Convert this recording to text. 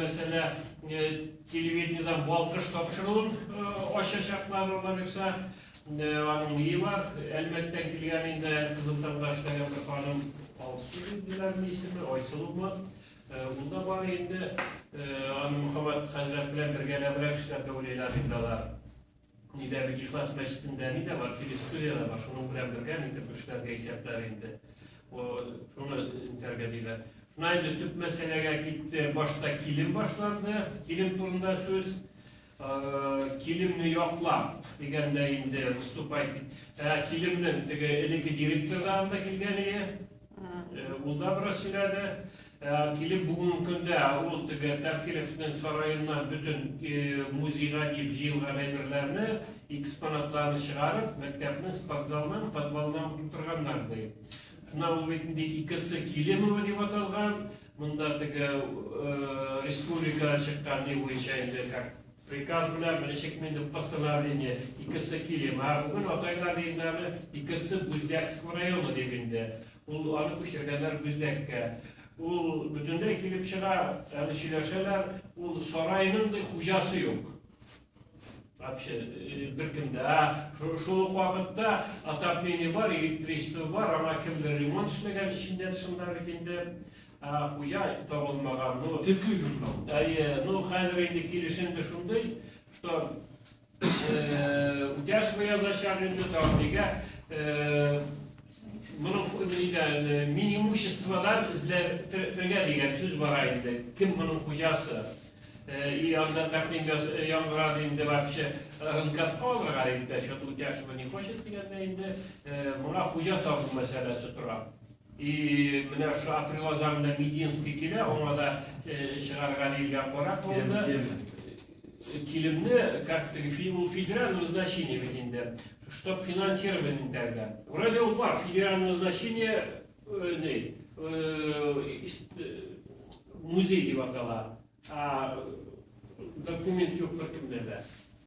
мәсьәлә, телевидениедән Балкыш тапшыруын ачачаклар, алла бирса. Аның ние бар, Әлмәттән килгән инде, Кызыл Таңда эшләгән бер ханым, Алсу диделәрме исеме, Айсылумы, ул да бар инде. Аны Мөхәммәт хәзрәт белән бергәләбрәк эшләргә уйлыйлар инде алар. Нидә бит Ихлас мәчетендә ни дә бар, телестудия дә бар, шуның белән бергә нитеп эшләргә исәпләр инде. Шуны итәргә диләр. Шуннан инде төп мәсьәләгә китте, башта килем башланды, килем турында сүз. Килемне яклап дигәндә инде выступать. Килемнең теге элекке директор да анда килгән иде. Ул да бераз сөйләде. Килем бүгенге көндә ул теге Тәфкилевнең сараеннан бөтен музейга дип җыелган әйберләрне, экспонатларны чыгарып, мәктәпнең спортзалына, подвалына утырганнар ди. Шуннан ул бит инде ИКЦ Килемова дип аталган. Монда теге республикадан чыккан ни буенча инде как приказ белән ничек инде постановление ИКЦ Килем. Ә бүген атайлар инде аны ИКЦ Буздякского района дип инде. Ул аны күчергәннәр Бүздәккә. Ул бөтенләй килеп чыга, әле сөйләшәләр, ул сарайның ди хуҗасы юк. Вообще беркем дә. Шул ук вакытта отопление бар, электричество бар, аңа кемдер ремонт эшләгән эчендә тышында бит инде. Хуҗа табылмаган. Ну, Тепке журнал. Әйе, ну хәзер инде килешенде шундый, что Утяшева язачак инде тагын нигә моның нидә мин-имуществодан эзләтергә дигән сүз бара инде. Кем моның хуҗасы? И анда тәкъдим яңгырады инде вообще рынкатка алырга дип тә, что-то Утяшева не хочет дигәндә инде моңа хуҗа табу мәсьәләсе тора. И менә шу апрель азагында Мединский килә, аңа да чыгарга диелгән карар кылынды. Килемне как теге ул федерального значения бит инде, чтоб финансирование итәргә. Вроде ул бар, федерального значения не, музей дип атала. А документ юк беркемдә дә.